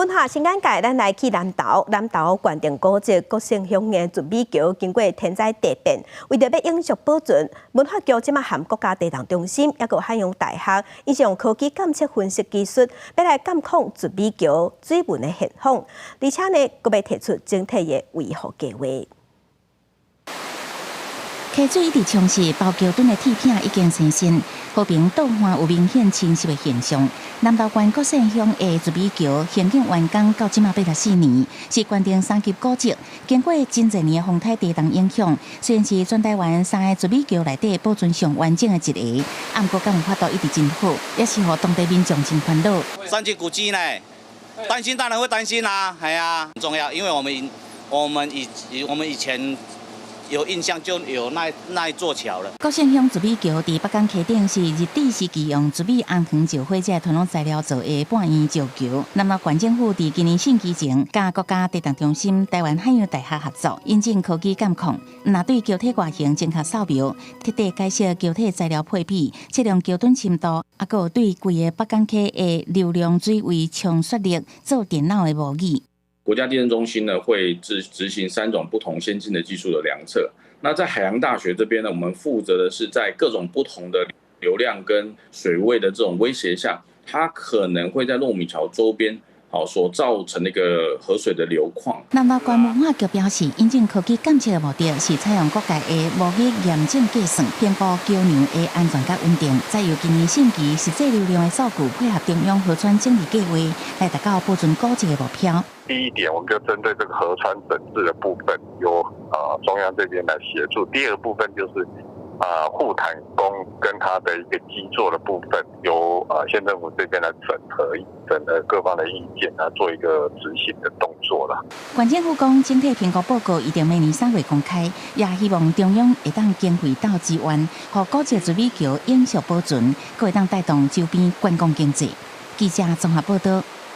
文化新眼界，咱來去南投，南投關定古蹟國姓鄉的湍美橋，經過天災地變，為著欲永續保存，文化局這馬和國家地動中心，抑閣海洋大學，𪜶是用科技監測分析技術，欲來監控湍美橋水文的現況，而且呢，閣欲提出整體的維護計畫。溪水一直沖蝕，包橋墩的鐵片已經生鏽，河邊倒岸有明顯侵蝕的現象。南投縣國姓鄉的湍美橋興建完工到這馬84年，是縣定三級古蹟。經過真濟年的風颱地動影響，雖然是全台灣三个湍美橋內底保存上完整的一个，毋過敢有法度一直真好，也是予當地民眾真煩惱。三級古蹟呢，擔心當然會擔心啦，係啊，很重要，因為我們以前有印象就有那一座橋了。國姓鄉湍美橋佇北港溪頂是日治時期用湍美紅糖石灰這傳統材料做的半圓石橋。南投縣政府佇今年聖期前，佮國家地動中心、台灣海洋大學合作，引進科技監控，毋但對橋體外形精確掃描，徹底解析橋體材料配比，測量橋墩深度，抑閣有對規个北港溪的流量水位衝刷力做電腦的模擬。國家地震中心呢會執行三種不同先進的技術的量測。那在海洋大學這邊呢，我們負責的是在各種不同的流量跟水位的這種威脅下，它可能會在糯米橋周邊好所造成那個河水的流況。南投縣文化局表示，引進科技監測的目的是採用國界的模擬驗證計算，評估橋梁的安全佮穩定，再由今年汛期實際流量的數據配合中央河川整治計畫，來達到保存古蹟的目標。第一點，我們就針對這個河川整治的部分，由中央這邊來協助。第二個部分就是護坦工跟它的一個基座的部分，由縣政府這邊來整合各方的意見，來做一個執行的動作啦。縣政府講，整體評估報告預定明年3月公開，也希望中央會當經費鬥支援，予古蹟湍美橋永續保存，閣會當帶動周邊觀光經濟。記者綜合報道。